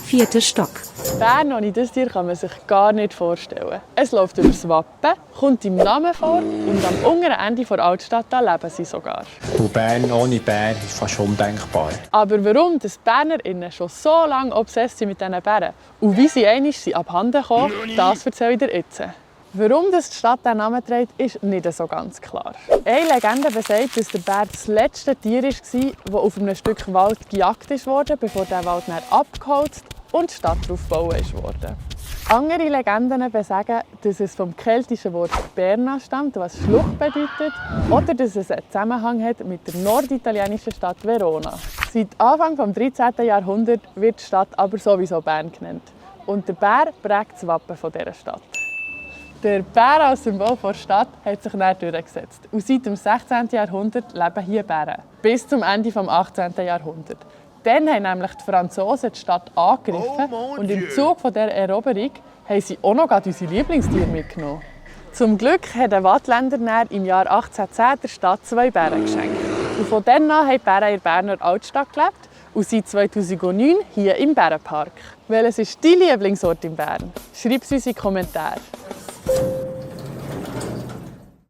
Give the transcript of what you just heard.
4. Stock. Bern ohne das Tier kann man sich gar nicht vorstellen. Es läuft über das Wappen, kommt im Namen vor und am unteren Ende der Altstadt da leben sie sogar. Und Bern ohne Bär ist fast undenkbar. Aber warum die BernerInnen schon so lange obsessiv sind mit diesen Bären und wie sie einmal abhanden kommen, das erzähle ich dir jetzt. Warum die Stadt diesen Namen trägt, ist nicht so ganz klar. Eine Legende besagt, dass der Bär das letzte Tier war, das auf einem Stück Wald gejagt wurde, bevor der Wald dann abgeholzt und die Stadt darauf gebaut wurde. Andere Legenden besagen, dass es vom keltischen Wort «Berna» stammt, was Schlucht bedeutet, oder dass es einen Zusammenhang hat mit der norditalienischen Stadt Verona. Seit Anfang des 13. Jahrhunderts wird die Stadt aber sowieso Bern genannt. Und der Bär prägt das Wappen dieser Stadt. Der Bär als Symbol der Stadt hat sich dann durchgesetzt. Und seit dem 16. Jahrhundert leben hier Bären. Bis zum Ende des 18. Jahrhunderts. Dann haben nämlich die Franzosen die Stadt angegriffen und im Zug dieser Eroberung haben sie auch noch unsere Lieblingstiere mitgenommen. Zum Glück hat ein Waadtländer im Jahr 1810 der Stadt 2 Bären geschenkt. Und von dann an haben die Bären in der Berner Altstadt gelebt und seit 2009 hier im Bärenpark. Welches ist dein Lieblingsort in Bern? Schreib es uns in die Kommentare.